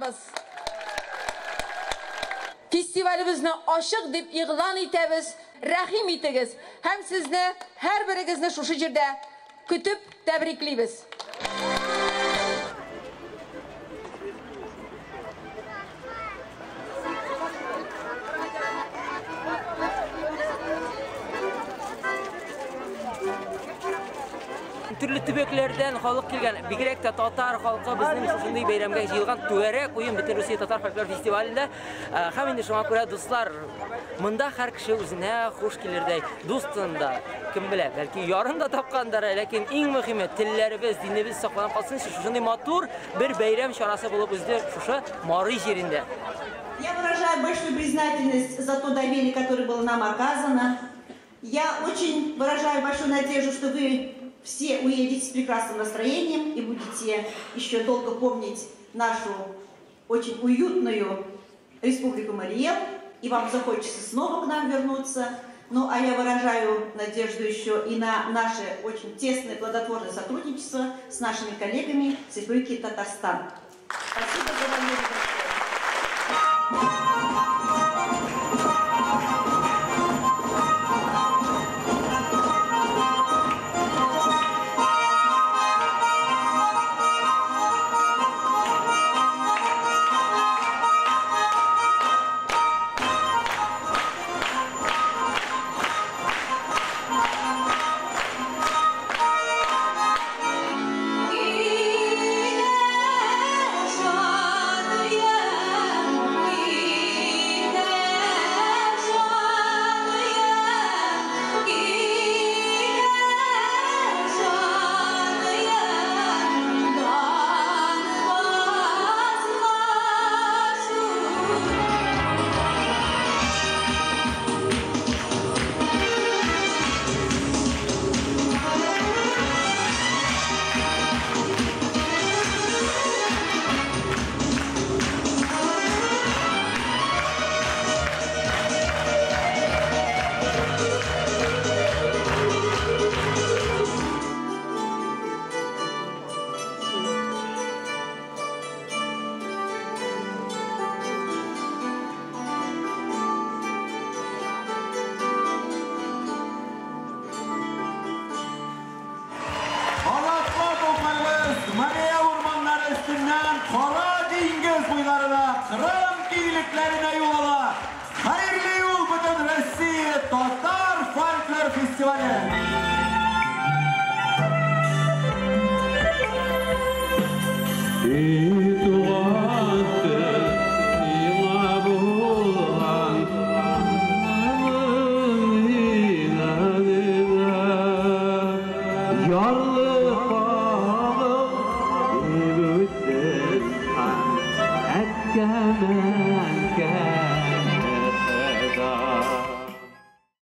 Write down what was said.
ачабыз. Фестивалебезне ачык дип игълан итәбез. Рәхим итегез һәм сезне һәрберегезне шушы җирдә көтеп тәбриклибез. Төрле төбәкләрдән халык килгән, бигрәк тә татар халкы безнең шушындый бәйрәмгә җыелган Түгәрәк уен Бөтен Русия татар фольклор фестивалендә. Һәм инде шуңа күрә, дуслар, монда һәр кеше үзенә хуш килердәй, дустын да, кем белә, бәлки ярын да тапкандыр, ләкин иң мөһиме телләребез, динебез сакланып калсын өчен шушындый матур бер бәйрәм чарасы булып узды шушы Мари җирендә. Я выражаю большую признательность за то доверие, которое было нам оказано. Я очень выражаю большую надежду, что вы все уедете с прекрасным настроением и будете еще долго помнить нашу очень уютную Республику Марий Эл, и вам захочется снова к нам вернуться. Ну, а я выражаю надежду еще и на наше очень тесное плодотворное сотрудничество с нашими коллегами с Республики Татарстан. Спасибо за внимание. Кара диңгез буйларына, Кырым киңлекләренә юл ала. Хәерле юл, бөтен Россия татар фольклор фестивале! Туган тел, сиңа булган